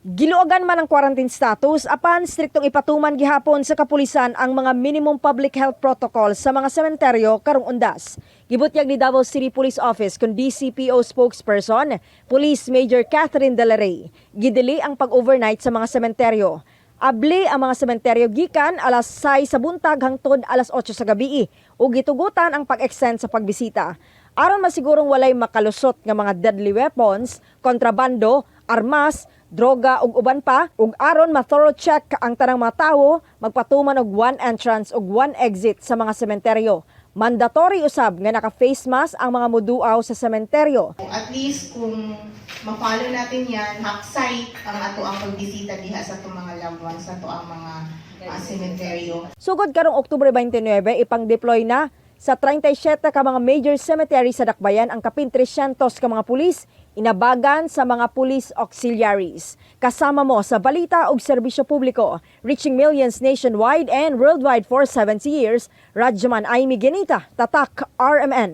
Giluagan man ang quarantine status, apan striktong ipatuman gihapon sa kapulisan ang mga minimum public health protocol sa mga sementeryo karong Undas. Gibutyag ni Davao City Police Office kun DCPO spokesperson, Police Major Catherine Del Rey. Gidili ang pag-overnight sa mga sementeryo. Abli ang mga sementeryo gikan alas 6 sa buntag hangtod alas 8 sa gabi ug gitugutan ang pag-extend sa pagbisita. Aron masigurong walay makalusot nga mga deadly weapons, kontrabando, armas, droga ug uban pa, ug aron ma-thorough check ang tanang mga tawo, magpatuman og one entrance ug one exit sa mga sementeryo. Mandatory usab nga naka-face mask ang mga muduaw sa sementeryo. At least kung ma-follow natin yan, haksay ang ato ang pagbisita diha sa atong mga loved ones, sa ato ang mga sementeryo. Sugod karong Oktubre 29, ipang-deploy na sa 37 ka mga major cemetery sa Dakbayan ang kapin 300 ka mga pulis inabagan sa mga police auxiliaries. Kasama mo sa balita ug serbisyo publiko, reaching millions nationwide and worldwide for 70 years, Radyoman Aimee Genita, Tatak RMN.